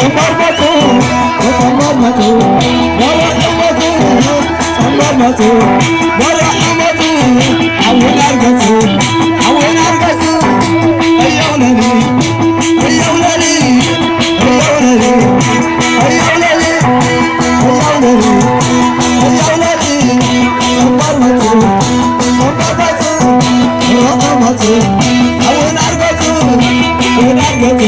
ጸንባር መጹ፣ ጸንባር መጹ፣ ወረ መጹ፣ ጸንባር መጹ፣ ወረ መጹ፣ ሓውን ኣርገጹ፣ ሓውን ኣርገጹ፣ ህያው ለሊ፣ ህያው ለሊ፣ ህያው ለሊ፣ ህያው ለሊ፣ ህያው ለሊ፣ ህያው ለሊ፣ ጸንባር መጹ፣ ጸንባር መጹ፣ ወረ መጹ፣ ሓውን ኣርገጹ፣ ሓውን ኣርገጹ።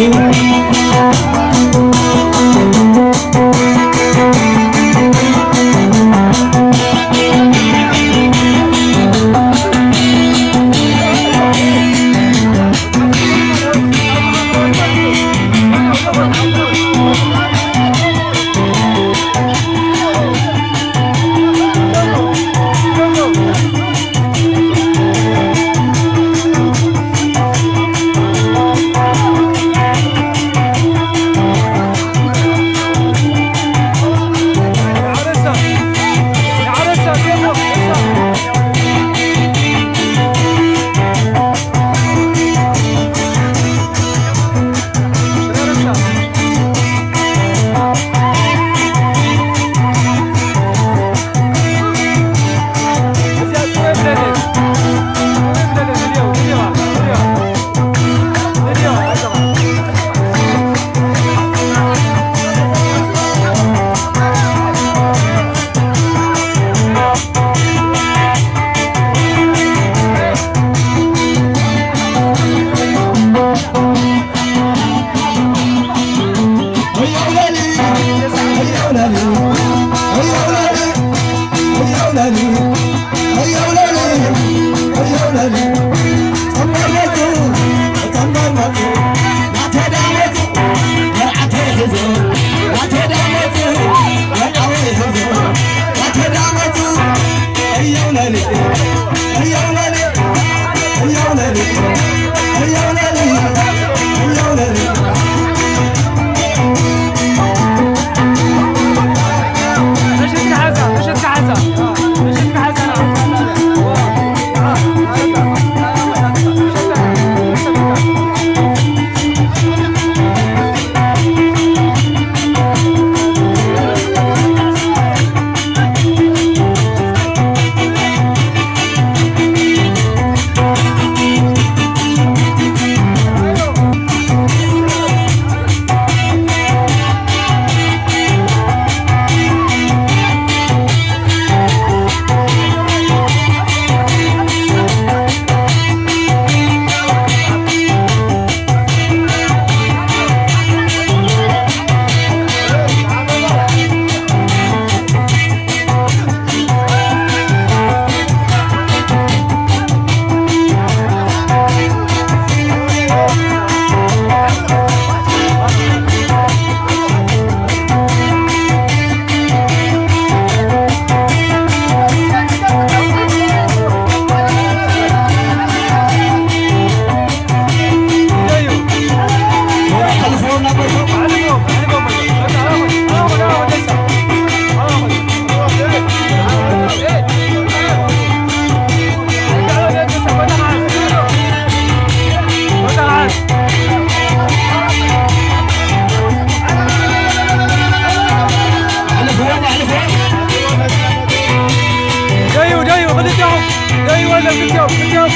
ደዩ፣ ደዩ፣ ክልቲኦም። ደዩ፣ ወለ፣ ክልቲኦም፣ ክልቲኦም።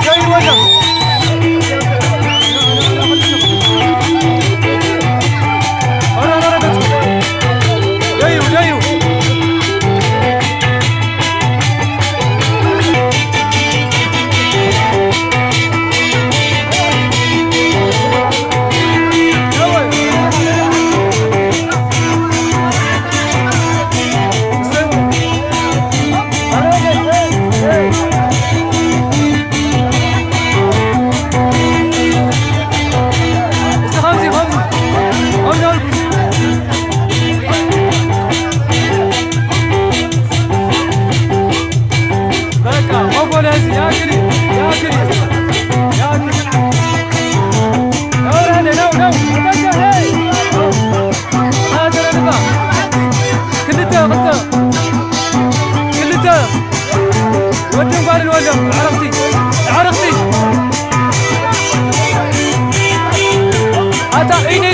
ደዩ፣ ወለ። ደዩ፣ ደዩ።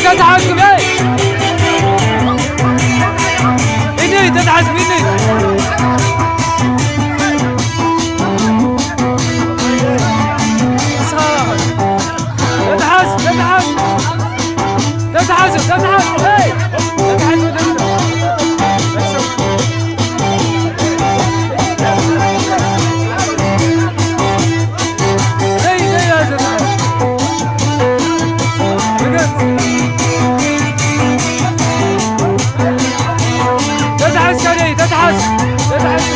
ተተሓዝኩም፣ ሄይ! ኢድይ፣ ተተሓዝኩም፣ ኢድይ! ተተሓዝ፣ ተተሓዝ! ተተሓዙ፣ ተተሓዙ፣ ሄይ! ተተሓዙ፣ ተተሓዙ። ሄይ፣ ሄይ፣ ያዙ። ብገጽ። ተተሓዝ፣ ከደይ፣ ተተሓዝ፣ ተተሓዝ።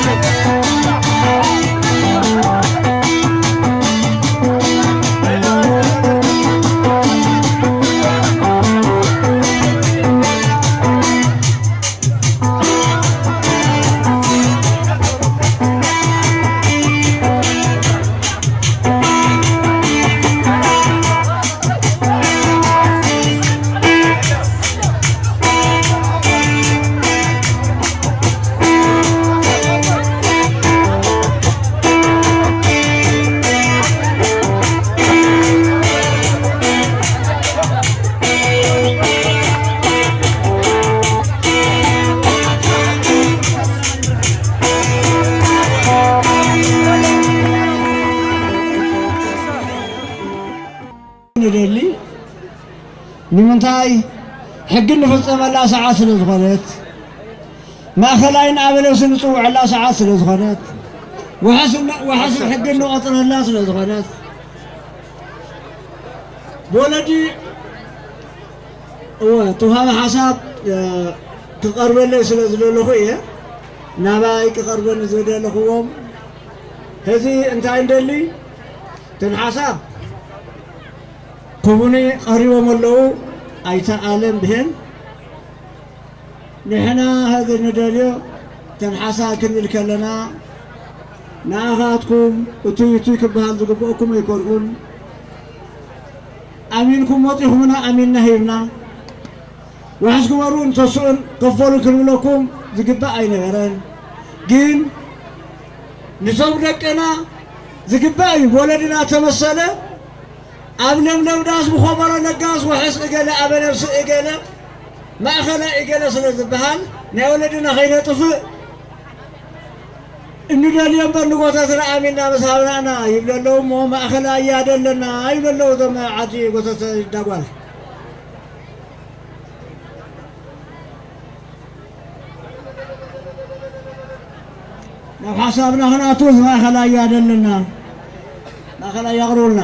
ንደሊ። ንምንታይ? ሕጊ እንፍጸመላ ሰዓት ስለ ዝኾነት፣ ማእኸላይን ኣበለስ እንጽውዐላ ሰዓት ስለ ዝኾነት፣ ዋሕስን፣ ዋሕስን ሕጊ እንቖጽረላ ስለ ዝኾነት፣ ብወለዲ፣ እወ፣ ተውሃቢ ሓሳብ፣ እ፣ ክቐርበለይ ስለ ዝደለኹ እየ። ናባይ ክቐርበኒ ዝደለኽዎም። ሕዚ እንታይ እንደሊ? እተን ሓሳብ ክቡኒ ቀሪቦም ኣለዉ። ኣይተ ኣለም ብሄን፣ ንሕና ሕዚ ንደልዮ፣ እተን ሓሳብ ክንብል ከለና፣ ንኣኻትኩም እቱይ እቱይ ክበሃል ዝግብኦኩም ኣይኮንኩን። ኣሚንኩም ወጺኹምና፣ ኣሚንና ሂብና። ዋሕስ ግበሩን ተስኡን ከፈሉ ክንብለኩም ዝግባእ ኣይነበረን። ግን ንቶም ደቅና ዝግባእ እዩ። ወለድና ተመሰለ ኣብ ለምለም ዳስ ብኾመሮ ለጋስ ወሕስ እገለ ኣበ ነብሲ እገለ ማእኸላይ እገለ ስለ ዝበሃል ናይ ወለድና ከይነጥፍእ እንደልዮ እምበር ንጎተትና ኣሚንና ምስ ሃብናና ይብሉ ኣለዉ እሞ ማእኸላይ እያ ደለና ይብሉ ኣለዉ እዞም ዓዲ ጎተተ ይዳጓል። ናብ ሓሳብና ክንኣቱ ማእኸላይ እያ ደለና። ማእኸላይ ኣቕርቡልና።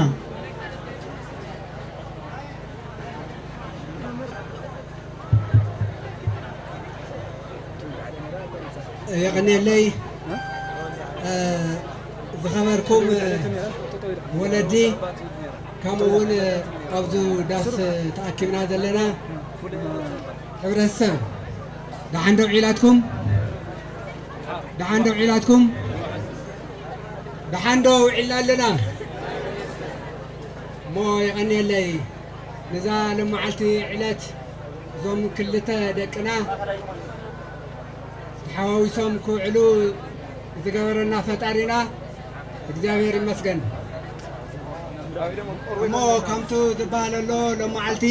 የቐንየለይ። እ፣ ዝኸበርኩም፣ እ፣ ወለዲ፣ ከምኡ እውን፣ እ፣ ኣብዚ ዳስ ተኣኪብና ዘለና ሕብረተሰብ፣ ደሓን ዶ ውዒላትኩም? ደሓን ዶ ውዒላትኩም? ደሓን ዶ ውዒልና ኣለና? እሞ የቐንየለይ። ነዛ ለመዓልቲ ዕለት እዞም ክልተ ደቅና ተሓዋዊሶም ክውዕሉ ዝገበረና ፈጣሪና እግዚኣብሔር ይመስገን። እሞ ከምቱ ዝበሃል ኣሎ፣ ሎመዓልቲ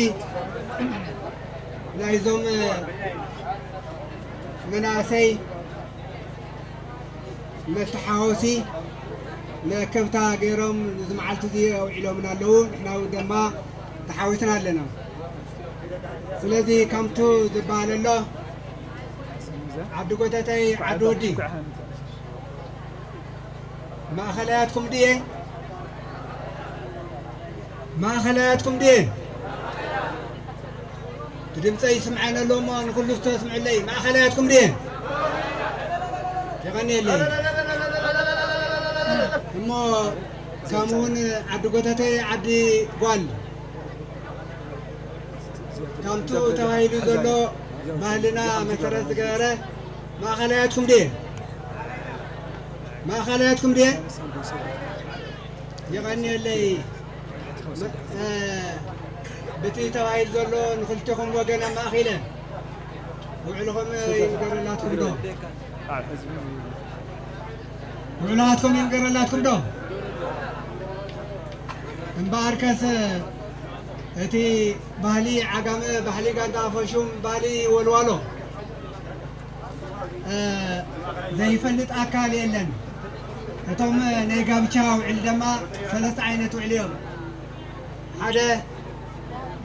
ናይዞም መናእሰይ መተሓወሲ መከብታ ገይሮም እዚ መዓልቲ እዚ ኣውዒሎምና ኣለዉ። ንሕና እውን ድማ ተሓዊስና ኣለና። ስለዚ ከምቱ ዝበሃል ኣሎ፣ ዓዲ ጎተተይ ዓዲ ወዲ ማእኸላያትኩም ድየ? ማእኸላያትኩም ድየ? እቲ ድምፀይ ይስምዐን ኣሎ እሞ ንኩሉ ዝተስምዐለይ። ማእኸላያትኩም ድየ? የቐንየለይ። እሞ ከምኡ እውን ዓዲ ጎተተይ ዓዲ ጓል ከምቱ ተባሂሉ ዘሎ ባህልና መሰረት ዝገበረ ማእኸላያትኩም ድየ? ማእኸላያትኩም ድየ? የቐንየለይ። እ፣ ብቲ ተባሂሉ ዘሎ ንክልቴኹም ወገን ኣማእኺለ ውዕልኹም ይንገረላትኩም ዶ? ውዕላትኩም ይንገረላትኩም ዶ? እምበኣርከስ እቲ ባህሊ ዓጋመ፣ ባህሊ ጋንታ ኣፈሹም፣ ባህሊ ወልዋሎ፣ እ፣ ዘይፈልጥ ኣካል የለን። እቶም ናይ ጋብቻ ውዕሊ ድማ ሰለስተ ዓይነት ውዕሊ እዮም። ሓደ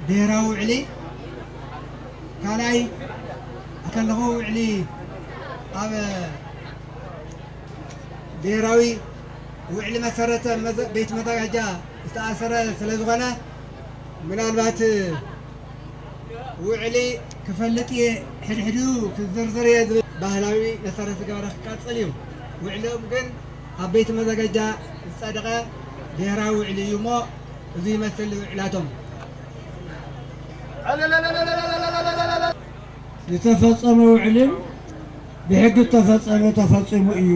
ብሄራዊ ውዕሊ፣ ካልኣይ ከለኹ ውዕሊ ኣብ ብሄራዊ ውዕሊ መሰረተ መዘ-፣ ቤት መዘጋጃ ዝተኣሰረ ስለ ዝኾነ፣ ምናልባት ውዕሊ ክፈልጥ እየ፣ ሕድሕዱ ክዝርዝር እየ ዝብል ባህላዊ መሰረት ዝገበረ ክቀጽል እዩ። ውዕሎም ግን ኣብ ቤት መዘጋጃ ዝጸደቐ ብሄራዊ ውዕሊ እዩ እሞ፣ እዚ ይመስል ውዕላቶም። ዝተፈጸመ ውዕልን ብሕጊ ዝተፈጸመ ተፈጺሙ እዩ።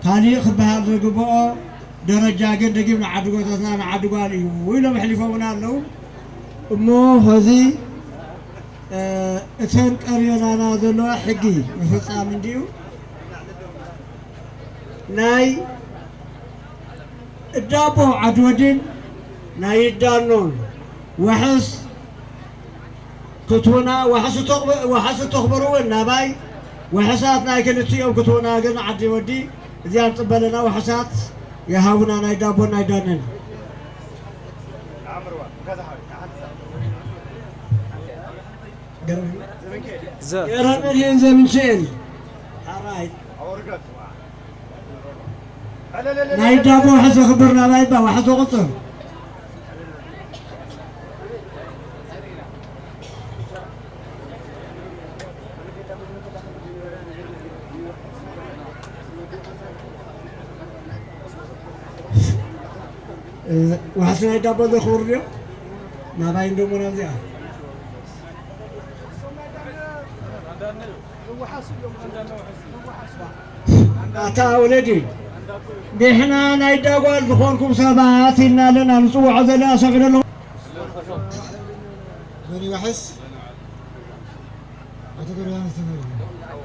ካሊእ ክበሃል ዝግብኦ ደረጃ ግን ደጊም ንዓዲ ጎተትና ንዓዲ ጓል እዩ ኢሎም ኣሕሊፎምና ኣለዉ። እሞ ኸዚ፣ እ፣ እተን ቀሪበናና ዘለዋ ሕጊ ምፍጻም እንድዩ። ናይ እዳቦ ዓዲ ወዲን ናይ እዳኖን ዋሕስ ክትውና፣ ዋሕስ ተኽበ-፣ ዋሕስ ተኽበሩ እውን ናባይ ዋሕሳት ናይ ክልቲኦም ክትውና ግን ዓዲ ወዲ እዚኣ ንጽበለና ዋሕሳት ይሃቡና ናይ ዳቦን ናይ ዳንን። ዘ- ገብረመድህን ዘምንክኤል። ሓራይ። ናይ ዳቦ ዋሕስ ዘኽብር ናባይ ባ ዋሕስ ዘቑጽር። እ፣ ዋሕስ ናይ ዳቦ ዘኽብር ድዮ? ናባይ እንደሞ ናብዚኣ። ኣታ ወለዲ፣ ንሕና ናይ ዳጓል ዝኾንኩም ሰባት ኢልና ኣለና ንጽውዖ ዘለና ሰፊር ኣለኹም። መን ይዋሕስ? ኣቶ ገብረዮሃንስ ተፈሪ።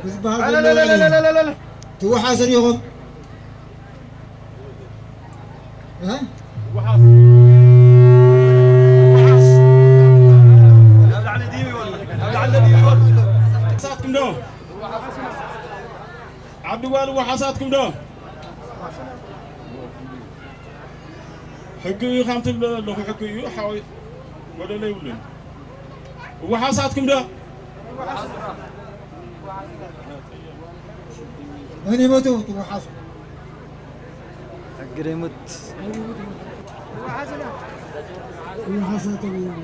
እዚ በሃል ዘሎ ትወሓሱ ዲኹም? እ? ዓዲ ጓል ወሓሳትኩም ዶ? ሕጊ እዩ፣ ከም ትብሎ ኣለኹ፣ ሕጊ እዩ፣ ሓወይ፣ ጎደሎ የብሉን። ወሓሳትኩም ዶ? መን ይሞቱ? ትወሓሱ። ሕጊ ደይሞት። ወሓሳቶም እዮም።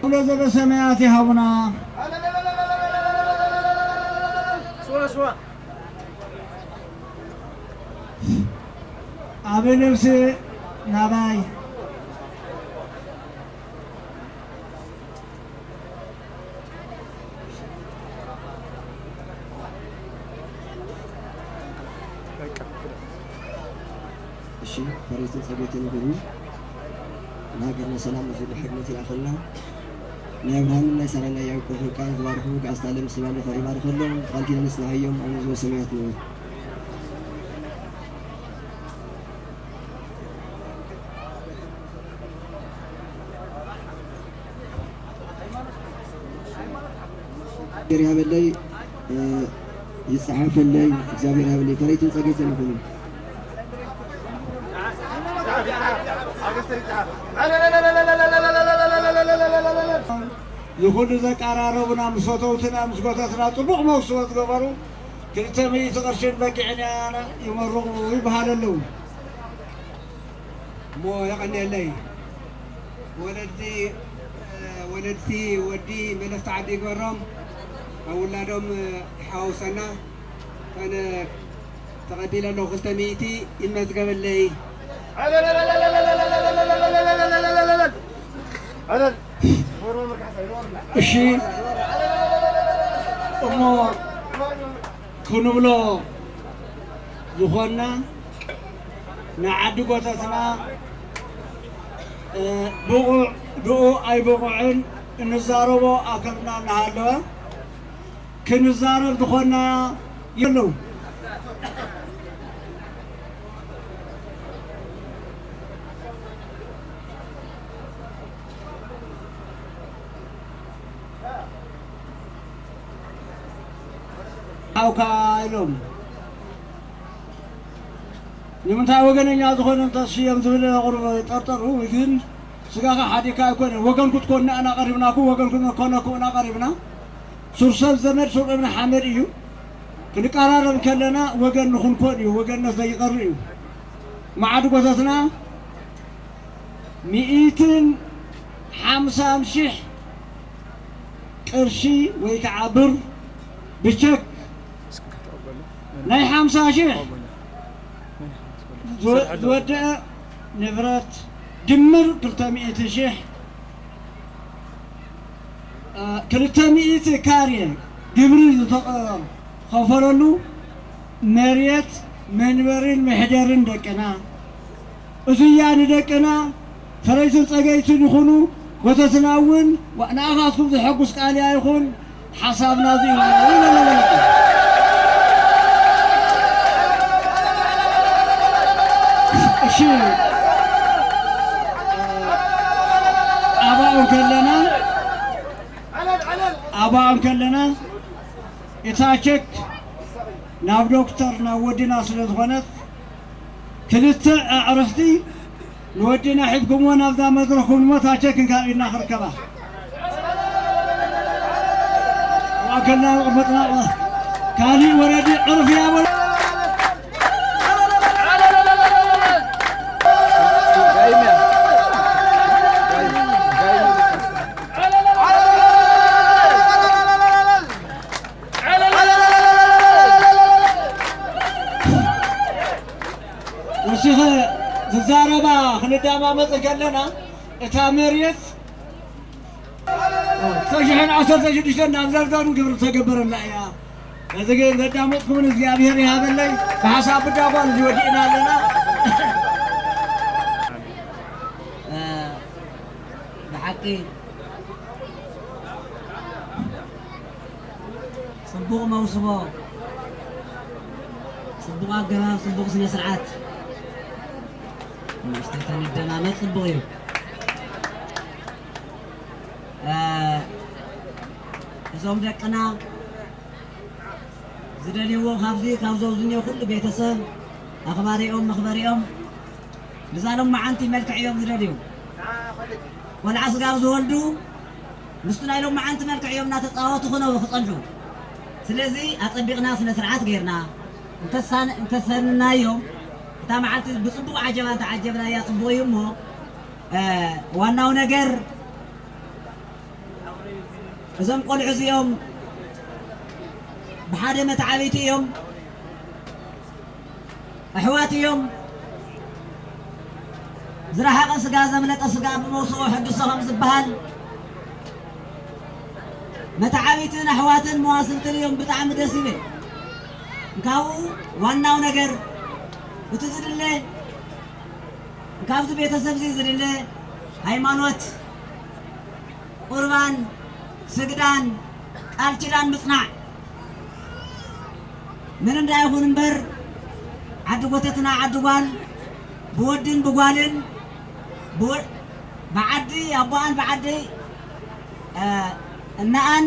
ኩሎ ዘበሰማያት ይሃቡና። ኣብ ልብሲ ናባይ። እሺ፣ ፈረይትን ጸገይትን ይኹኑ። ንሃገርና ሰላም ዝብል ሕግመት ይልኣኸልና። ናይ ኣብርሃምን ናይ ሳራን ናይ ያዕቆብን ቃል ዝባርኹ፣ ገዓዝቲ ዓለም ምስ ባርኹ ይባርኸሎም። ቃል ኪዳን ይጽንዓዮም፣ ኣብ ንጉስ ሰማያት ንበር። እግዚኣብሔር ይሃበለይ፣ እ፣ ይጽሓፈለይ፣ እግዚኣብሔር ይሃበለይ። ፈረይትን ጸገይትን ይኹኑ። ይኹሉ ዘቀራረቡና ምስ ፈተውትና ምስ ጎተትና ጽቡቕ መውስቦ ዝገበሩ ክልተ ሚእቲ ቅርሽን በጊዕን ይመርቑ ይበሃል ኣለዉ። እሞ የቐንየለይ። ወለድቲ፣ እ፣ ወለድቲ ወዲ መለስቲ ዓዲ ይግበሮም፣ ካብ ውላዶም፣ እ፣ ይሓዋውሰና። ኣነ ተቐቢለ ኣለኹ፣ ክልተ ሚእቲ ይመዝገበለይ። እሺ፣ እሞ ክንብሎ ዝኾንና ንዓዲ ጎተትና፣ እ፣ ብቑዕ ብኡ ኣይብቑዕን እንዛረቦ ኣብ ከብድና እናሃለወ ክንዛረብ ዝኾንና የለዉ። ኣውካ ኢሎም። ንምንታይ ወገነኛ ዝኾነ እንተስዮም ዝብል ቁሩብ ጠርጠሩ፣ ግን ስጋኻ ሓዲካ ኣይኮነን። ወገንኩ ትኮንና ኣና ቀሪብናኩ፣ ወገንኩ ንኮነኩ ኣና ቀሪብና። ሱር ሰብ ዘመድ ሱር እብኒ ሓመድ እዩ። ክንቀራረብ ከለና ወገን ንኹንኮን እዩ፣ ወገንነት ዘይቀሪ እዩ። መዓድ ጎተትና ሚእትን ሓምሳን ሽሕ ቅርሺ ወይ ከዓ ብር ብቸክ ናይ ሓምሳ ሽሕ ዝወ-፣ ዝወደአ ንብረት ድምር ክልተ ሚእቲ ሽሕ፣ እ፣ ክልተ ሚእቲ ካሬ ግብሪ ዝተኸፈለሉ መሬት መንበርን መሕደርን ደቅና፣ እዙያ ንደቅና ፈረይትን ጸገይትን ይኹኑ፣ ጎተትና እውን ንኣኻትኩም ዘሐጉስ ቃል ይኹን። ሓሳብና እዚ እዩ። እሺ፣ ኣባኡ ከለና፣ ኣባኡ ከለና፣ እታ ቸክ ናብ ዶክተር ናብ ወድና ስለ ዝኾነት፣ ክልተ ኣዕርኽቲ ንወድና ሒዝኩምዎ ናብዛ መድረኽ ኩንሞ፣ እታ ቸክ እንካብ ኢድና ክርከባ። ማእከልና ቅርበትና ካሊእ ወረዲ ዕርፍ ያበሎ። ወሲኸ ዝዛረባ ክንዳማመፅ ከለና፣ እታ መሬት ክልተ ሽሕን ዓሰርተ ሽዱሽተን ናብ ዘርዘሩ ግብሪ ተገበረላ እያ። እዚ ግን ዘዳመፅኩምን እግዚኣብሔር ይሃበለይ። ብሓሳብ ብዳጓል እዚ ወዲእና ኣለና። እ፣ ብሓቂ ጽቡቕ መውስቦ፣ ጽቡቕ ኣገባብ፣ ጽቡቕ ስነ ስርዓት። ንእሽተይ ተንደማመጥ ጽቡቕ እዩ። እ፣ እዞም ደቅና ዝደልይዎ ካብዚ፣ ካብዞም ዝኒኦ ኩሉ ቤተሰብ፣ ኣኽባሪኦም፣ መኽበሪኦም፣ ብዛ ሎማዓንቲ መልክዕ እዮም ዝደልዩ። ቆልዓ ስጋብ ዝወልዱ፣ ምስቲ ናይ ሎማዓንቲ መልክዕ እዮም እናተጻወቱ ክነው ክጸንሑ። ስለዚ ኣጸቢቕና ስነ ስርዓት ጌርና እንተሳን-፣ እንተሰንናዮም፣ እታ መዓልቲ ብጽቡቕ ዓጀባ እንተዓጀብናያ ጽቡቕ እዩ እሞ፣ እ፣ ዋናው ነገር እዞም ቆልዑ እዚኦም ብሓደ መተዓብይቲ እዮም፣ ኣሕዋት እዮም። ዝረሓቐ ስጋ ዘምለጠ ስጋ ብመውስቦ ሕድሶ ከም ዝበሃል፣ መተዓብይትን ኣሕዋትን መዋስብትን እዮም። ብጣዕሚ ደስ ይብል። ካብኡ ዋናው ነገር እቲ ዝድለ፣ ካብዚ ቤተሰብ እዚ ዝድለ ሃይማኖት፣ ቁርባን፣ ስግዳን፣ ቃል ኪዳን ምጽናዕ። ምን እንዳ ይኹን እምበር፣ ዓዲ ጎተትና ዓዲ ጓል፣ ብወድን ብጓልን፣ ብወ-፣ ብዓዲ ኣቦኣን ብዓዲ፣ እ፣ እናኣን፣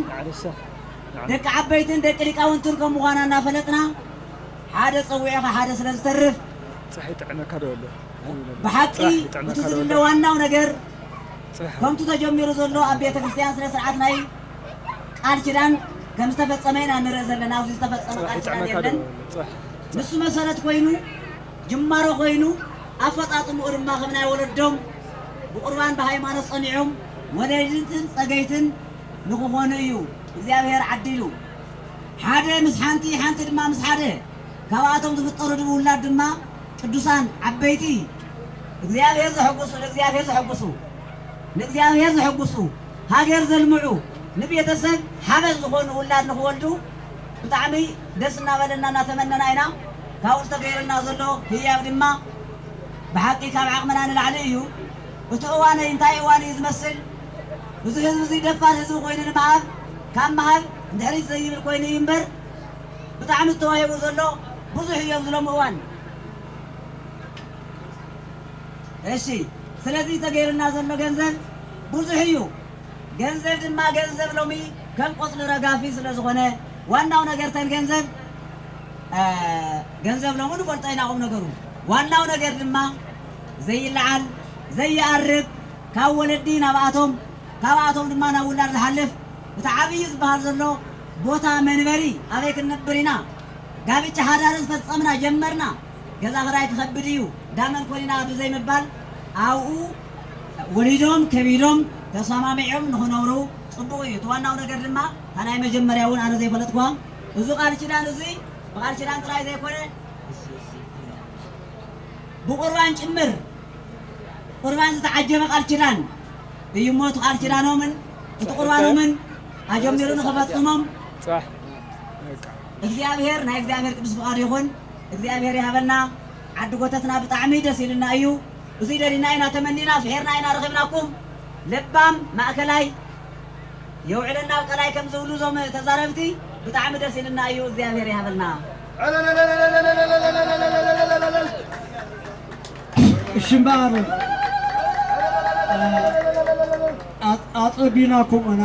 ደቂ ዓበይትን ደቂ ሊቃውንትን ከም ምዃና እናፈለጥና፣ ሓደ ጸዊዕኻ ሓደ ስለ ዝተርፍ፣ ፀሐይ ጥዕመካ ዶ ኣሎ? ብሓቂ ጽባሕ ይጥዕመካ እቲ ዶ ዝድለ ኣሎ? ዋናው ነገር ጽባሕ ከምቲ ተጀሚሩ ዘሎ ኣብ ቤተ ክርስቲያን ስነ ስርዓት ናይ ቃል ኪዳን ከም ዝተፈጸመ ኢና ንርኢ ዘለና። ኣብዚ ዝተፈጸመ ጽባሕ ቃል ኪዳን ይጥዕመካ ዶ የለን። ኣሎ? ጽባሕ። ንሱ መሰረት ኮይኑ፣ ጅማሮ ኮይኑ፣ ኣፈጻጽምኡ ድማ ከም ናይ ወለዶም ብቁርባን ብሃይማኖት ጸኒዖም ወለድትን ጸገይትን ንክኾኑ እዩ እግዚኣብሔር ዓዲሉ። ሓደ ምስ ሓንቲ፣ ሓንቲ ድማ ምስ ሓደ። ካብኣቶም ዝፍጠሩ ድም ውላድ ድማ ቅዱሳን ዓበይቲ እግዚኣብሔር ዘሐጉሱ፣ ንእግዚኣብሔር ዘሐጉሱ፣ ንእግዚኣብሔር ዘሐጉሱ፣ ሃገር ዘልምዑ፣ ንቤተሰብ ሓበን ዝኾኑ ውላድ ንኽወልዱ ብጣዕሚ ደስ እናበለና እናተመነና ኢና። ካብኡ ዝተገይረልና ዘሎ ህያብ ድማ ብሓቂ ካብ ዓቕምና ንላዕሊ እዩ። እቲ እዋነይ እንታይ እዋን እዩ ዝመስል? እዚ ህዝቢ እዚ ደፋር ህዝቢ ኮይኑ ንምሃብ፣ ካብ ምሃብ ንድሕሪት ዘይብል ኮይኑ እዩ እምበር፣ ብጣዕሚ ተዋሂቡ ዘሎ ብዙሕ እዩ ኣብዚ ሎሚ እዋን። እሺ፣ ስለዚ ተገይሩና ዘሎ ገንዘብ ብዙሕ እዩ። ገንዘብ ድማ ገንዘብ ሎሚ ከም ቆጽሊ ረጋፊ ስለ ዝኾነ፣ ዋናው ነገር ተን ገንዘብ ገንዘብ ሎሚ ንፈልጦ ኢና ቁም ነገሩ። ዋናው ነገር ድማ ዘይለዓል ዘይኣርግ፣ ካብ ወለዲ ናብኣቶም፣ ካብኣቶም ድማ ናብ ውላድ ዝሓልፍ፣ እቲ ዓብዪ ዝበሃል ዘሎ ቦታ መንበሪ፣ ኣበይ ክንነብር ኢና፣ ጋብቻ ሓዳር ዝፈጸምና ጀመርና፣ ገዛ ክራይ ክኸብድ እዩ፣ ዳመን ኮኒና ብዘይምባል ኣብኡ ወሊዶም ከቢዶም ተሰማሚዖም ንኽነብሩ ጽቡቕ እዩ። እቲ ዋናው ነገር ድማ እታ ናይ መጀመርያ እውን ኣነ ዘይፈለጥኳ፣ እዚ ቃል ኪዳን እዚ ብቃል ኪዳን ጥራይ ዘይኮነ፣ ብቁርባን ጭምር፣ ቁርባን ዝተዓጀበ ቃል ኪዳን እዩ እሞ፣ እቲ ቃል ኪዳኖምን እቲ ቁርባኖምን ኣጀሚሩ ንኽፈጽሞም እግዚኣብሔር፣ ናይ እግዚኣብሔር ቅዱስ ፍቓድ ይኹን። እግዚኣብሔር ይሃበና። ዓዲ ጎተትና ብጣዕሚ ደስ ኢልና እዩ። እዙይ ደሊና ኢና፣ ተመኒና፣ ፍሒርና ኢና ረኺብናኩም። ለባም ማእከላይ የውዕለና ኣብ ቀላይ ከም ዝብሉ እዞም ተዛረብቲ፣ ብጣዕሚ ደስ ኢልና እዩ። እግዚኣብሔር ይሃበልና። እሺ እምበኣር፣ ኣ-፣ ኣጸቢናኩም ኢና።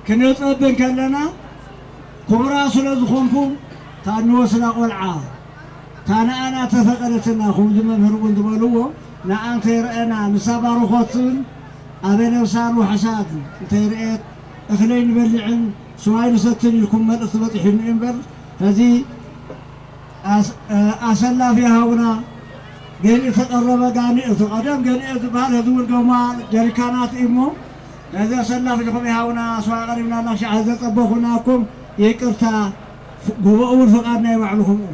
ክነጸቢ እንከለና ክቡራት ስለ ዝኾንኩም፣ እታ እንወስዳ ቆልዓ፣ እታ ንኣና ተፈቐደትና፣ ከምዚ መምህር እውን ዝበልዎ፣ ንኣ እንተይረኣና፣ ንሳ ባርኾት ትብል፣ ኣበ ነብሳን ውሑሳት እንተይረኤት፣ እኽለይ ንበልዕን ስዋይ ንሰትን ኢልኩም መልእኽቲ በፂሑኒ እምበር፣ ሕዚ ኣስ-፣ እ፣ ኣሰላፊ ይሃቡና። ገሊኡ ተቐረበ ጋኒ፣ እቲ ቀደም ገሊኡ ዝበሃል፣ ሕዚ እውን ጎማ ጀሪካናት እዩ እሞ፣ ነዚ ኣሰላፊ ኢኹም ይሃቡና። ስዋ ቀሪብና፣ ናብ ሸዓ ዘጸበኹናኩም ይቅርታ፣ ፍ-፣ ጉባኤ እውን ፍቓድ ናይ ባዕልኹም እዩ።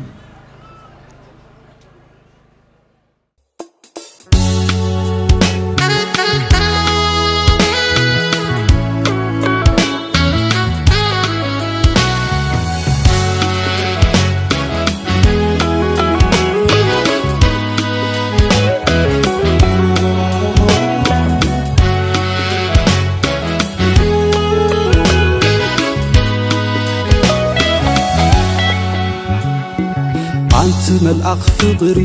ኣንቲ መልኣኽ ፍቕሪ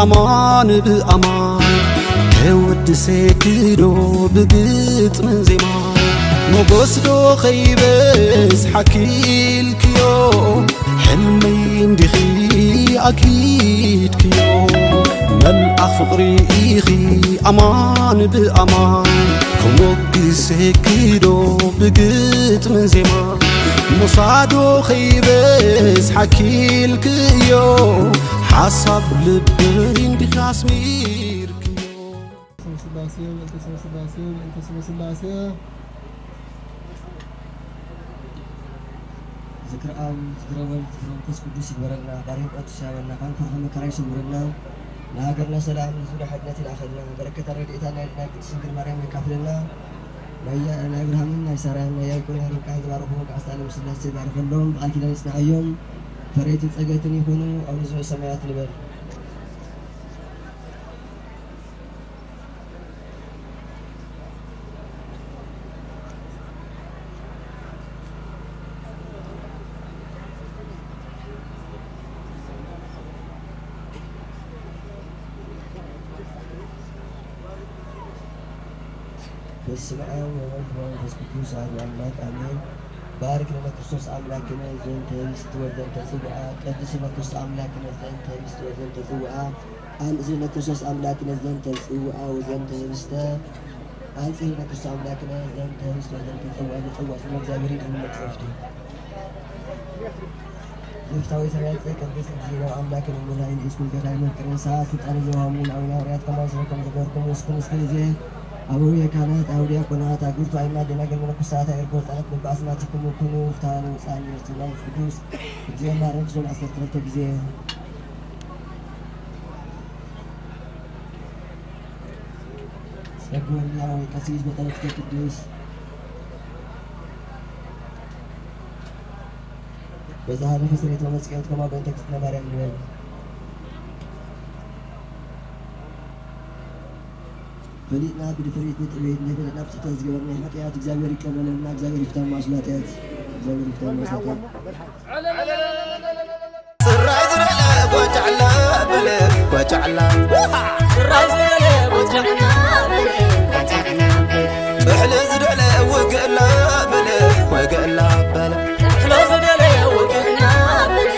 ኣማን ብኣማን፣ ከወድሰኪ ዶ ብግጥምን ዜማ፣ ሞገስ ዶ ከይበዝሓኪ ኢልክዮ፣ ሕልመይ እንዲኺ ኣኪድክዮ። መልኣኽ ፍቕሪ ኢኺ ኣማን ብኣማን፣ ክሞግሰኪ ዶ ብግጥምን ዜማ፣ ምሳዶ ከይበዝሓኪ ኢልክዮ፣ ሓሳብ ልበይ እንዲኺ ኣስሚርክዮ። ስመ ስላሴ፣ በእንተ ስመ ስላሴ፣ በእንተ ስመ ስላሴ። ዝክረ ኣብ፣ ዝክረ ወልድ፣ ዝክረ መንፈስ ቅዱስ ይግበረልና። ባርክ ቅዱስ ያበልና፣ ካብ ፍርሒ መከራ ይሰውረና። ንሃገርና ሰላም፣ ንዙርያ ሓድነት ይልኣኸልና። በረከታ ረድኤታ ናይ ኣዴና ቅድስት ድንግል ማርያም የካፍለና። ናይ፣ ናይ ኣብርሃምን ናይ ሳራን ናይ ያዕቆብን ናይ ርብቃን ዝባረኽዎ ቃል ኪዳን ስላሴ ይባርኸሎም፣ ብቃል ኪዳን ይጽንዓዮም። ፈረይትን ጸገይትን ይኹኑ፣ ኣብ ንዙ ሰማያት ንበል። በስመ አብ ወወልድ ወመንፈስ ቅዱስ አሐዱ አምላክ አሜን። ባርክ ለነ ክርስቶስ አምላክነ ዘንተ ህብስት ወዘንተ ጽዋአ፣ ቀድስ ለነ ክርስቶስ አምላክነ ዘንተ ህብስት ወዘንተ ጽዋአ፣ አምጽእ ለነ ክርስቶስ አምላክነ ዘንተ ጽዋአ ወዘንተ ህብስተ፣ አምጽእ ለነ ክርስቶስ አምላክነ ዘንተ ህብስት ወዘንተ ጽዋአ፣ ዘጽዋ ስመ እግዚአብሔር ይድህን መቅሰፍቱ። ዘፍታዊ ተመያጸ ቅድስት እግዚእነ አምላክነ እምነ ኃይል ኢየሱስ ክርስቶስ ኃይል መፍቀሬ ንስሓ ስልጣን ዘወሃሙ ለአቡነ ሐዋርያት ከማን ስረከም ዘገበርኩም እስኩም እስከ ጊዜ አበው የካህናት አው ዲያቆናት አግብርቱ አይማት ደናግል መነኮሳት አእርጎ ህፃናት በበአስማቲክሙ ኩኑ ፍትሐ ንውፃን የርትላ ቅዱስ እግዚኦ ማረን ዞን ዓሰርተ ክልተ ጊዜ ጸግወና ወይ ቀሲስ በጸሎትከ ቅዱስ በዛ ሀለፈ ስሬት መመጽቀት ከማ በእንተ እግዝእትነ ማርያም ንበል። ፈሊጥና ብድፍሪት ንጥሜት ንህብለት ናብ ስሕተት ዝገበርና ሓጢኣት እግዚኣብሔር ይቀበለልና። እግዚኣብሔር ይፍታ ማእስሉ ሓጢኣት። እግዚኣብሔር ይፍታ ማእስሉ ሓጢኣት። ጽራይ ዝበለ ጓጫዕላ በለ ጓጫዕላ። ጽራይ ዝበለ ጓጫዕላ በለ ጓጫዕላ። ጥሕሎ ዝደለ ወገእላ በለ ወገእላ በለ። ጥሕሎ ዝደለ ወገእላ በለ።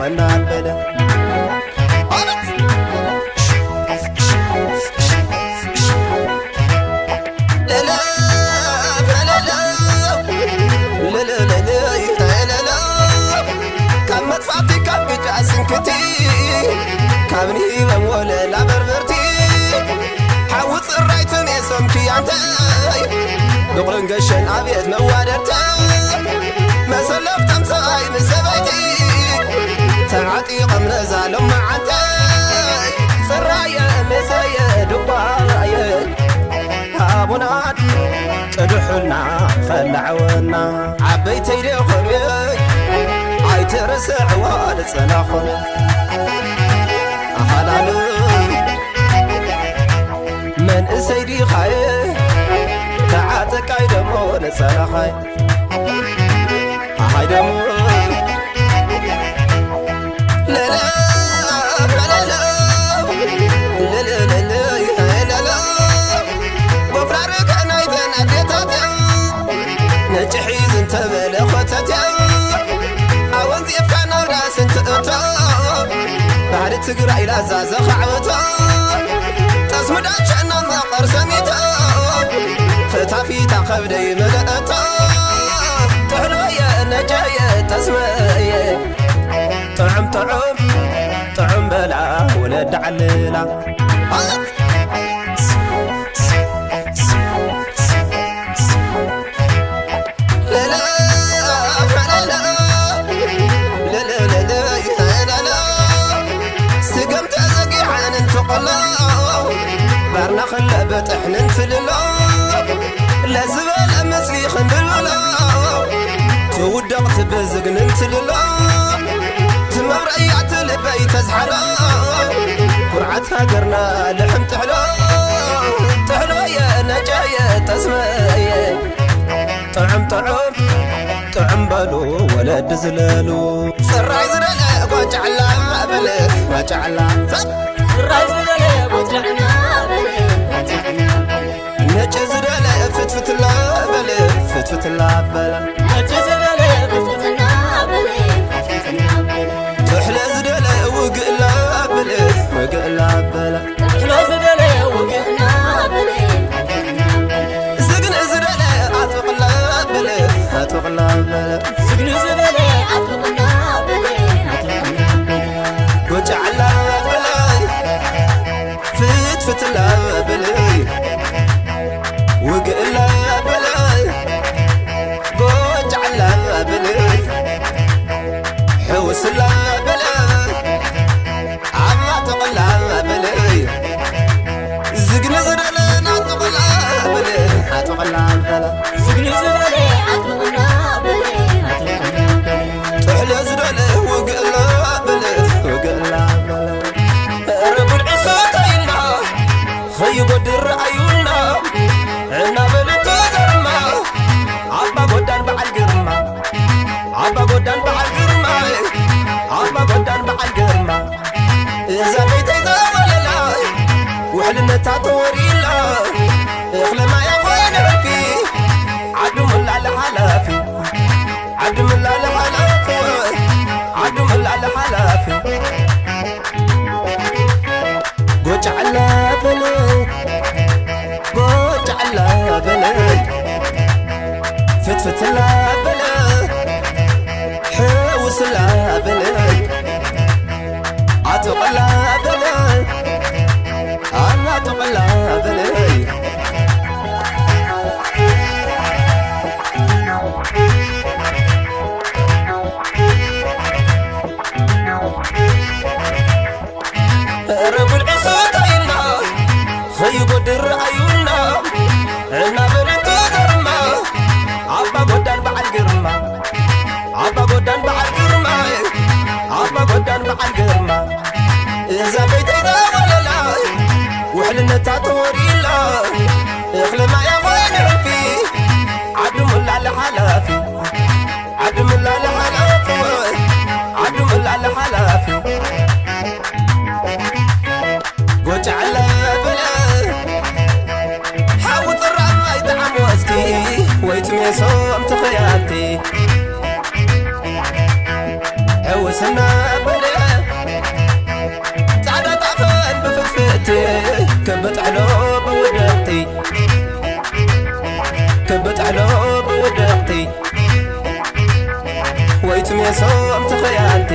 እናበለ ካብ መጥፋእቲ ካብ ግጃ ስንክቲ ካብ ንሂበም ወለላ በርበርቲ ሓዊ ጽራይትን የሶም ክያንተይ ብቑርን ገሸን ኣብየት መዋደድተይ መሰለፍቶም ሰብኣይ ምስ ሰበይቲ ተዓጢቖም ነዛ ሎም መዓልተይ ጽራየ መሰየ ድባየ ሃቡና ቅድሑልና ኸላዕወና ዓበይተይ ደኸምየይ ኣይትርስዕዋ ልጸናኹም ኣሃላሉ መንእሰይ ዲኻየ ተዓጠቃይ ደሞ ንጸናኻይ ኣሃይ ደሞ ለለ ለለ ለለ ለለ ጎፍራር ከናይተን ኣዴታት ነጭ ሒዝ እንተበለ ኾተት ኣወንዚፍካ ናብ ራስ እንትእቶ ባህሪ ትግራይ ላዛ ዘኻዕበቶ ጠስሚ ዳቸና መቐር ሰሚቶ ፈታፊታ ከብደይ መለእቶ ጥሕሎየ ነጀየ ጠስመየ ጥዑም ጥዑም ጥዑም በላ ወለድ ዓልላ ስገም ተዘጊዓን እንትቆሎ ባርና ከለ በጥሕንን ትልሎ ለዝበለ ምስሊ ክንብልብሎ ትውደቕ ትብዝግንን ትልሎ ትመብረያ ትልበይ ተዝሓሎ ኩርዓት ሃገርና ልሕም ጥሕሎ ጥሕሎየ ነጀየ ጠስመየ ጥዑም ጥዑም ጥዑም በሉ ወለዲ ዝለሉ ጽራይ ዝደለ ጓንጫዕላ በለ ጓንጫዕላ ጽራይ ዝደለ ጓንጫዕላ በለ ጓንጫዕላ በለ ነጭ ዝደለ ፍትፍትላ በለ ፍትፍትላ በለ ነጭ ዝደለ ፍትፍትና በለ ፍትፍትና በለ ጥሕለ ዝደለ ውግእላ በለ ውግእላ በለ ጥሕሎ ዝደለ ውግእና በለ ዝግን ዝደለ ኣጥብቕላ በለ ኣጥብቕላ በለ ዝግኒ ዝበለ ኣጥብቕና በለ ኣጥብቕና በለ ጎጫዕላ በለ ፍትፍትላ በለ ውግእላ በለ ጎጫዕላ በለ ሕውስላ በለ ኣማጥቕላ በለ ዝግኒ ዝደለ ናጥቕላ በለ ኣጥቕላ በለ ዝግኒ ዝበለ ኣጥቕላ በለ ኣጥቕላ በለ ጥሕለ ዝደለ ውግእላ በለ ውግእላ በለ ኧረ ጉድ ዕሶ ተይልና ኸይጎድር ኣዩና እናበለ ተዘርማ ኣባ ጎዳን በዓል ግርማ ኣባ ጎዳን በዓል ግርማ ኣባ ጎዳን በዓል ግርማ እዛ ቤተይ ዘወለላ ውሕልነታ ተወሪላ እኽለ ማያ ኾይነ ዕርፊ ዓዱ ምላለ ሓላፊ ዓዱ ምላለ ሓላፊ ዓዱ ምላለ ሓላፊ ጎጫዕላ በለ ጎጫዕላ በለ ፍትፍትላ በለ ሕውስላ በለ ኣጥቕላ በለ ኣናጥቕላ በለ ኧረ ጉድ ዕሶ ተይልና ኸይጎድር ኣዩና እናበለ ተዘርማ ኣባ ጎዳን በዓል ግርማ ኣባ ጎዳን በዓል ግርማ ኣባ ጎዳን በዓል ግርማ እዛ ቤተይ ዘወለላ ውሕልነታ ተወሪላ እኽሊ ማያ ኾይኑ ዕርፊ ዓዱ ምላለ ሓላፊ ዓዱ ምላለ ሓላፊ ዓዱ ምላለ ሓላፊ ጎጫዕላ በለ ሓዊ ጥራም ኣይጠዓሞ እስኪ ወይ ትሜሶም ትኸያልቲ ሕውስና በለ ኣሎ ብደቕቲ ወይ ትሜሶም ተኸያንቲ።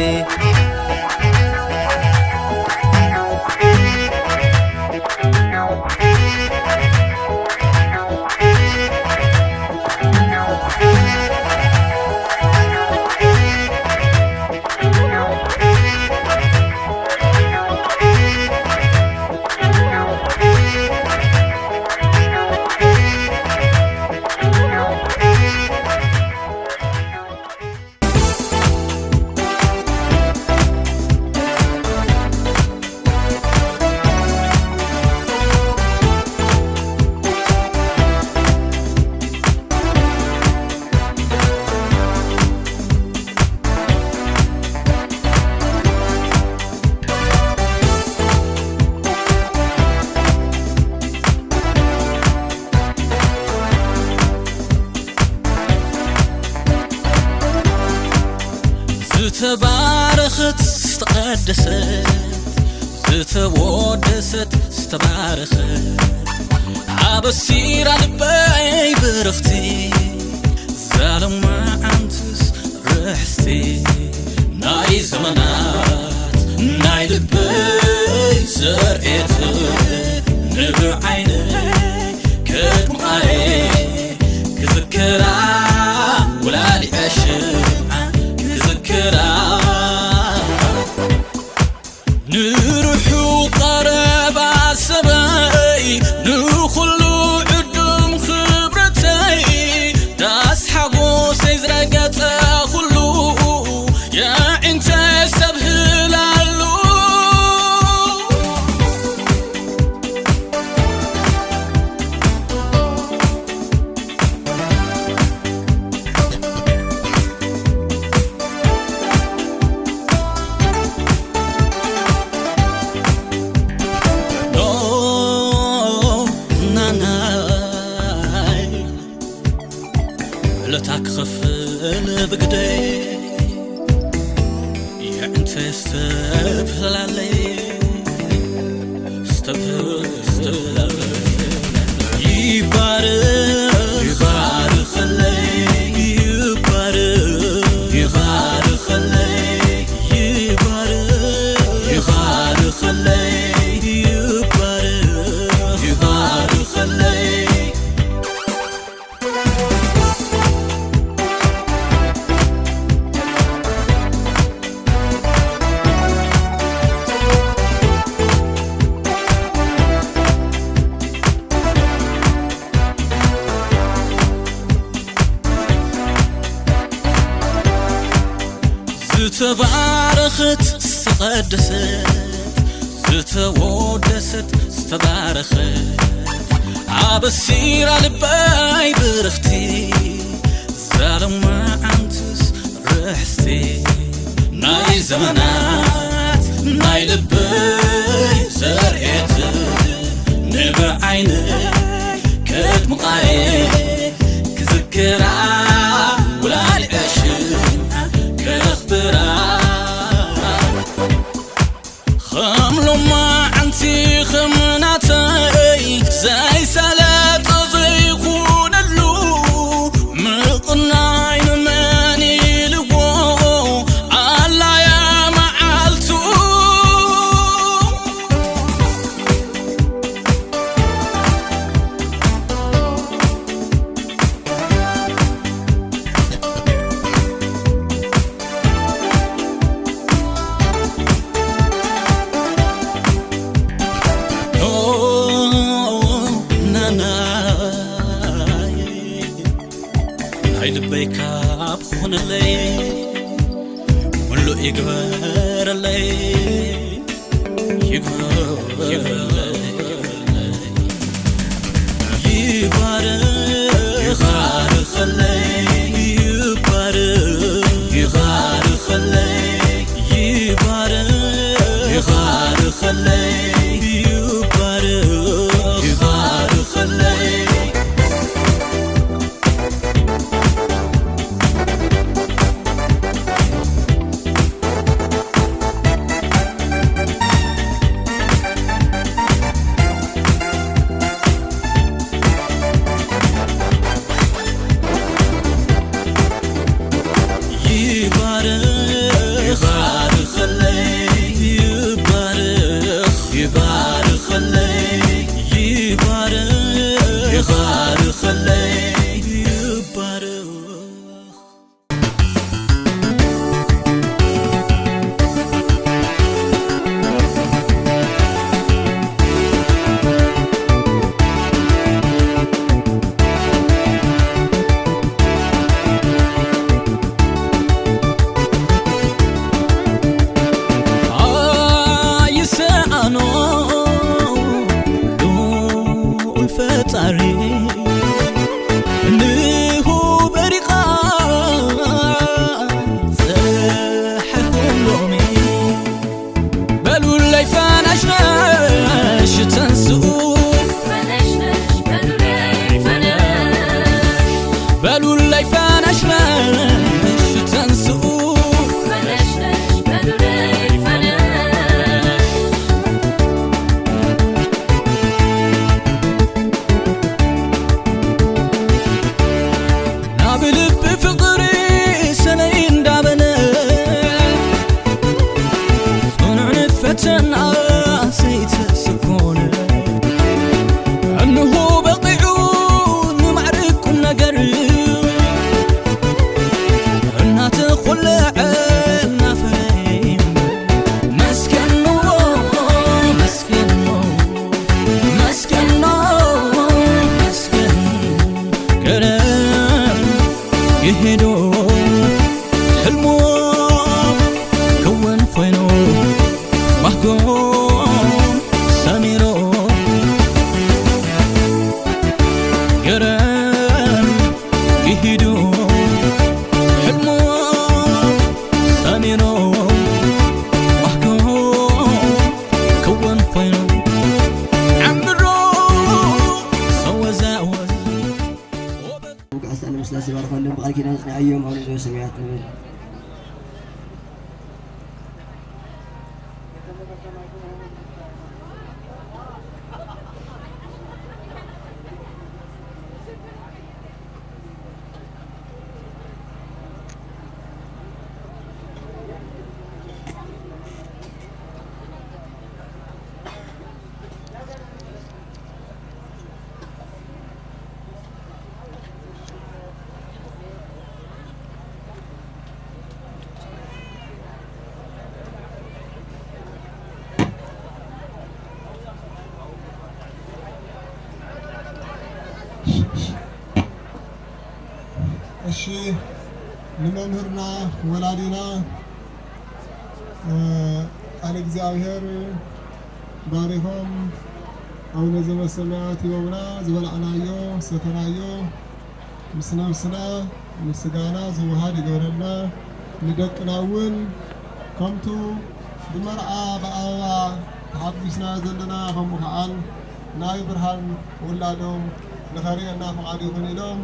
ዝተባረኸት ዝተቐደሰት ዝተወደሰት ዝተባረኸት ኣበሲራ ልበይ ብርኽቲ ዛለማ ዓንትስ ርሕስቲ ናይ ዘመናት ናይ ልበይ ዘርእየት ንብዓይነይ ከድምዓየ ክዝክራ ወላዲዐ ሽምዓ ክዝክራ ንርሑ ቀረባ ሰበይ ንኹሉ ዕዱም ክብረተይ ዳስ ሓጎሰይ ዝረገጸ ኩሉ የዒንተ ሰብ ህላሉ ኖ ናናይ ለታ ክኸፍል ብግደይ የዕንተ ስተብህላለይ ስተብህላለይ ይባረኽ ይባርኸለይ ይባረኽ ይባርኸለይ ይባርኽ ይባርኸለይ ይባርኽ ይባርኸለይ ዝተባረኸት ዝተቐደሰት ዝተወደሰት ዝተባረኸት ኣበሲራ ልበይ ብርኽቲ ዛለማ ዓንትስ ርሕስቲ ናይ ዘመናት ናይ ልበይ ዘርእየት ንብዓይነይ ከድምቓየ ክዝክራ ውላድ ዕሽና ከኽብራ ከም ሎማዓንቲ ከም ናተይ ዘይሰለጠ ዘይኹነሉ ምቕናይ ንመን ኢልዎ ኣላያ መዓልቱ ናይ ልበይ ካብ ኾነለይ ምሉእ ይግበረለይ ይግበረለይ ይባረኽ ይባርኸለይ ይባረኽ ይባርኸለይ ይባረኽ ይባርኸለይ ይባረኽ ይባርኸለይ ፈነሽነሽ ተንስኡ፣ በሉለይ ፈነሽነሽ ተንስኡ። ናብ ልቢ ፍቕሪ ሰለይ እንዳበለ፣ ጽኑዕ ንፈተና ዘይተስኮነ፣ እንሆ በቒዑ ንማዕርግ ቁም ነገር፣ እናተኾለዐ እናፈረ። መስገኖ፣ መስገኖ፣ መስገኖ፣ መስገን ገለ ይሄዶ፣ ሕልሞ ክውን ኮይኑ፣ ባህጎ ሰሚሮ። ገረም ይሂዱ፣ ሕልሞ ሰሚሮ፣ ባህጎ ክውን ኮይኑ፣ ዓምሮ ሰወዛወዝ። ውግእ ኣስጣነ ምስላሴ ይባርኸሎም፣ ብቓል ኪዳን ጽንዓዮም፣ ኣቡነ ዘበሰማያት ንብል። እሺ፣ ንመምህርና ወላዲና፣ እ፣ ቃል እግዚኣብሔር ባሪኾም ኣቡነ ዘበሰማያት ሂቦምና፣ ዝበላዕናዮ፣ ዝሰተናዮ ምስ ነብስና ምስ ስጋና ዝወሃድ ይግበረልና። ንደቅና እውን ከምቱ ብመርዓ ብኣበባ ተሓጒስና ዘለና፣ ከምኡ ከዓን ናይ ብርሃን ውላዶም ንኸርእየና ፍቓድ ይኹን ኢሎም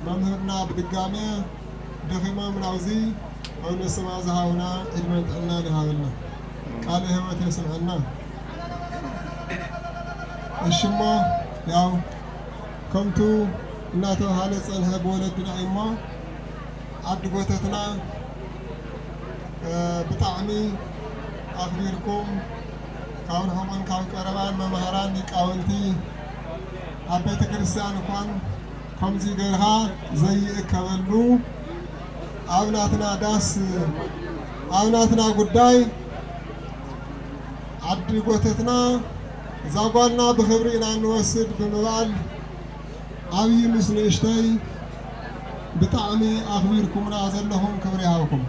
መምህርና ብድጋሜ ደኺሞም ናብዚ ኣብ ነስማ ዝሃቡና ዕድመን ጥዕናን ይሃበልና። ቃለ ሕይወት የስምዐና። እሺ እሞ ያው ከምቱ እናተባሃለ ጸንሐ ብወለድና እዩ እሞ ዓዲ ጎተትና፣ እ፣ ብጣዕሚ ኣኽቢርኩም ካብ ርሑቕን ካብ ቀረባን መማህራን ሊቃውንቲ ኣብ ቤተ ክርስቲያን እኳን ከምዚ ገርካ ዘይእከበሉ ኣብ ናትና ዳስ ኣብ ናትና ጉዳይ ዓዲ ጎተትና እዛ ጓልና ብኽብሪ ኢና እንወስድ ብምባል ዓብዪ ምስ ንእሽተይ ብጣዕሚ ኣኽቢርኩምና ዘለኹም ክብሪ ይሃብኩም።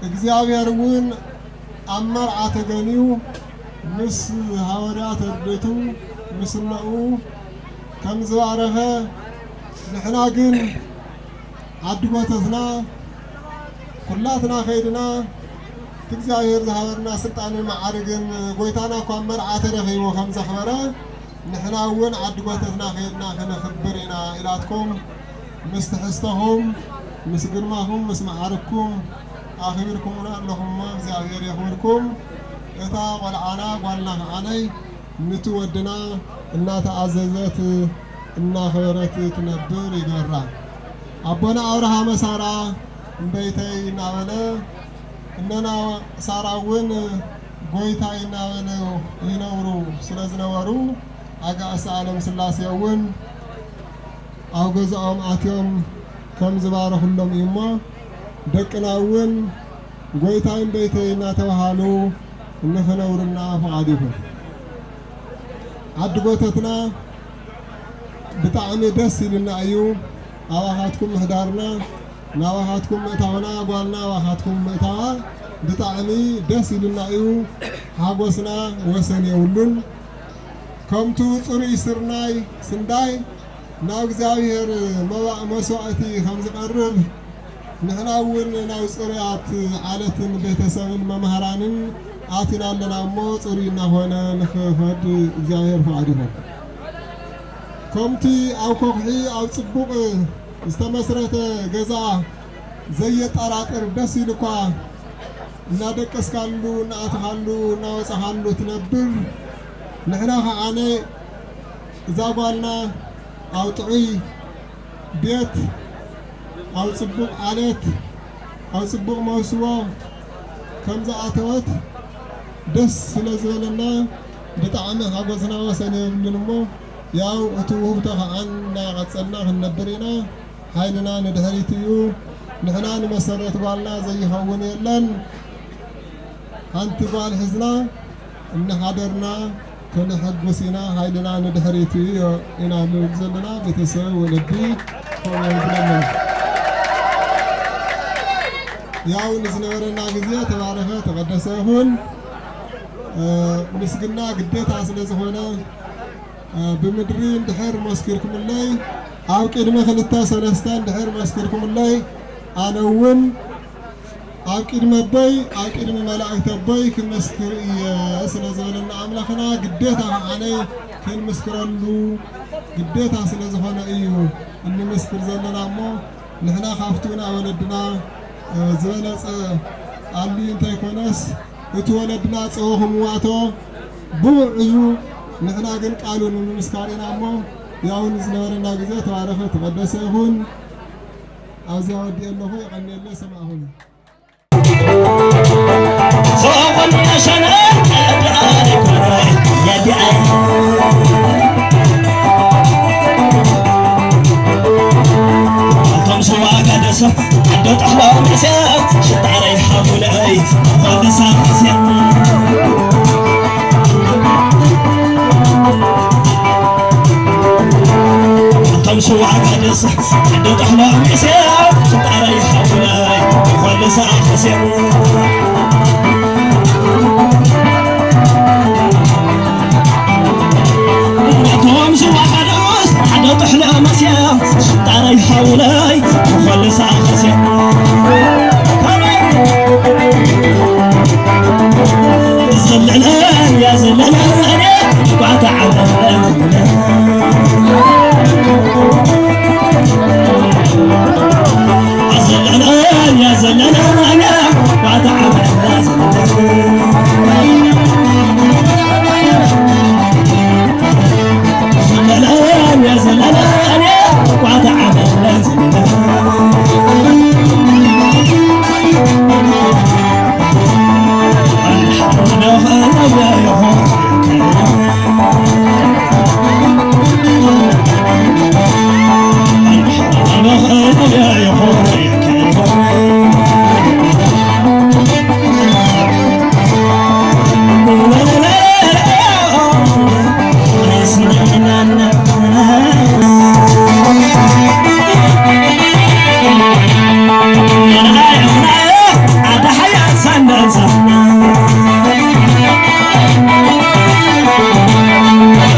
እግዚኣብሔር እውን ኣብ መርዓ ተገንዩ ምስ ሃዋርያት ኣርድእቱ ምስ እነኡ ከም ዝባረኸ ንሕና ግን ዓዲ ጎተትና ኩላትና ከይድና እቲ እግዚኣብሔር ዝሃበና ስልጣንን መዓርግን ጎይታና እኳ ኣብ መርዓ ተረኺቡ ከም ዘኽበረ ንሕና እውን ዓዲ ጎተትና ከይድና ክነኽብር ኢና ኢላትኩም ምስ ትሕዝተኹም ምስ ግርማኹም ምስ መዓርግኩም ኣኽቢርኩምና ኣለኹም እሞ እግዚኣብሔር የኽብርኩም። እታ ቆልዓና ጓልና ከዓነይ ንቲ ወድና እናተኣዘዘት እናኸበረት ትነብር ይግበራ። ኣቦና ኣብርሃመ ሳራ እምበይተይ እናበለ እነና ሳራ እውን ጎይታይ እናበሉ ይነብሩ ስለ ዝነበሩ ኣጋእዝተ ዓለም ስላሴ እውን ኣብ ገዛኦም ኣትዮም ከም ዝባረኹሎም እዩ እሞ ደቅና እውን ጎይታይ እምበይተይ እናተባሃሉ ንኽነብሩልና ፍቓድ ይኹን። ዓዲ ጎተትና ብጣዕሚ ደስ ኢሉና እዩ። ኣባኻትኩም ምሕዳርና ናባኻትኩም ምእታውና ጓልና ኣባኻትኩም ምእታዋ ብጣዕሚ ደስ ኢሉና እዩ። ሓጎስና ወሰን የብሉን። ከምቱ ጽሩይ ስርናይ ስንዳይ ናብ እግዚኣብሔር መባእ መስዋእቲ ከም ዝቐርብ ንሕና እውን ናብ ጽሩያት ዓለትን ቤተሰብን መምሃራንን ኣቲና ኣለና እሞ ጽሩይ እናኾነ ንኽኸድ እግዚኣብሔር ፍቓድ ይኹን። ከምቲ ኣብ ኮኽሒ ኣብ ጽቡቕ ዝተመስረተ ገዛ ዘየጠራጥር ደስ ኢሉኳ እናደቀስካሉ እናኣተኻሉ እናወጻኻሉ ትነብር፣ ንሕና ከዓነ እዛ ጓልና ኣብ ጥዑይ ቤት ኣብ ጽቡቕ ዓለት ኣብ ጽቡቕ መውስቦ ከም ዝኣተወት ደስ ስለ ዝበለና ብጣዕሚ ሓጎስና ወሰን የብሉን። እሞ ያው እቲ ውህብቶ ከዓ እናቐጸልና ክንነብር ኢና። ሓይልና ንድሕሪት እዩ። ንሕና ንመሰረት ጓልና ዘይኸውን የለን። ሓንቲ ጓል ሒዝና እናሓደርና ከነሐጉስ ኢና። ሓይልና ንድሕሪት እዩ ኢና ንብል ዘለና። ቤተሰብ፣ ወለዲ፣ ከምኡ ይብለና። ያው ንዝነበረና ግዜ ተባረኸ ተቐደሰ ይኹን። እ፣ ምስግና ግዴታ ስለ ዝኾነ፣ እ፣ ብምድሪ እንድሕር መስኪርኩምለይ፣ ኣብ ቅድሚ ክልተ ሰለስተ እንድሕር መስኪርኩምለይ፣ ኣነ እውን ኣብ ቅድሚ ኣቦይ፣ ኣብ ቅድሚ መላእክቲ ኣቦይ ክመስክር እየ ስለ ዝበለና ኣምላኽና፣ ግዴታ ከዓነ ክንምስክረሉ ግዴታ ስለ ዝኾነ እዩ እንምስክር ዘለና። እሞ ንሕና ካብቲ ናይ ወለድና፣ እ፣ ዝበለጸ ኣልዩ እንተይኮነስ፣ እቲ ወለድና ጸወኹምዋቶ ብቑዕ እዩ። ንሕና ግን ቃሉ ንምምስካር ኢና። እሞ ያው ንዝነበረና ግዜ ተባረኸ ተቐደሰ ይኹን። ኣብዚኣ ወዲኤ ኣለኹ። የቐንየለይ። ሰማዕኹም። ኣቶም ስዋ ጋደስ፣ ዓዲ ጥሕሎ፣ ሚስያ፣ ሽጣረይ ሓውለይ፣ ኾልሳ፣ ኸሴ። ኣቶም ስዋ ጋደስ፣ ዓዲ ጥሕሎ፣ ሚስያ፣ ሽጣረይ ሓውለይ፣ ኾልሳ፣ ኸሴ። ዘለለን ያ ዘለለን ጓታ ዓለም ዘለለን ያ ዘለለን ጓታ ዓለም ዘለለን ያ ዘለለን ጓታ ዓለም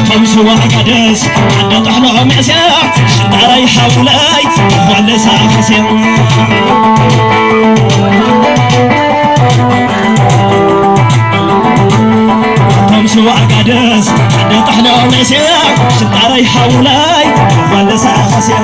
ከምዚ ዋጋደስ ዓደ ጥሕሎ መእስያ ሽጣራይ ሓውላይ ኾለሳ ኸስያ ከምዚ ዋጋደስ ዓደ ጥሕሎ መእስያ ሽጣራይ ሓውላይ ኾለሳ ኸስያ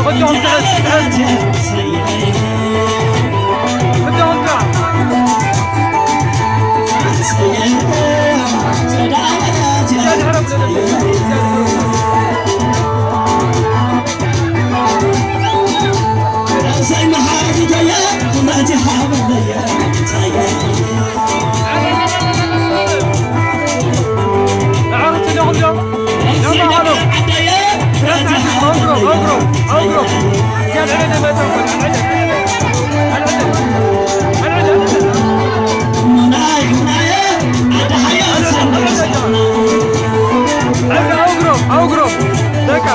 ወዲኦም ትዕድ፣ ትዕድ። ወዲኦም ትዕድ። ኣውግሮም፣ ኣውግሮም፣ በቃ፣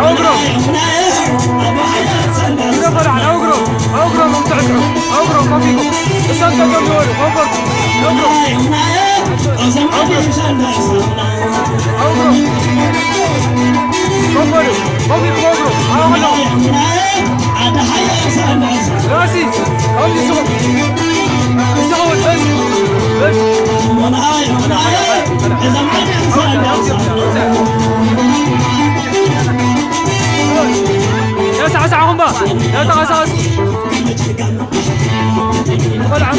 ኣውግሮም። ኣውግሮም፣ ኣውግሮም፣ ኮፍ ኢልኩም። እሳት ተቀምጡ በሉ፣ ኮንፈርት፣ ኮንፈርት። ኮፍ በሉ፣ ኮፍ በሉ። ኣሁን ነው። ራሲ፣ አሁን ይስሙ። ይስሙ፣ በስ፣ በስ። ተሳዕሳዕኹም ባ፣ ተንቀሳቐሱ። ቆልዓ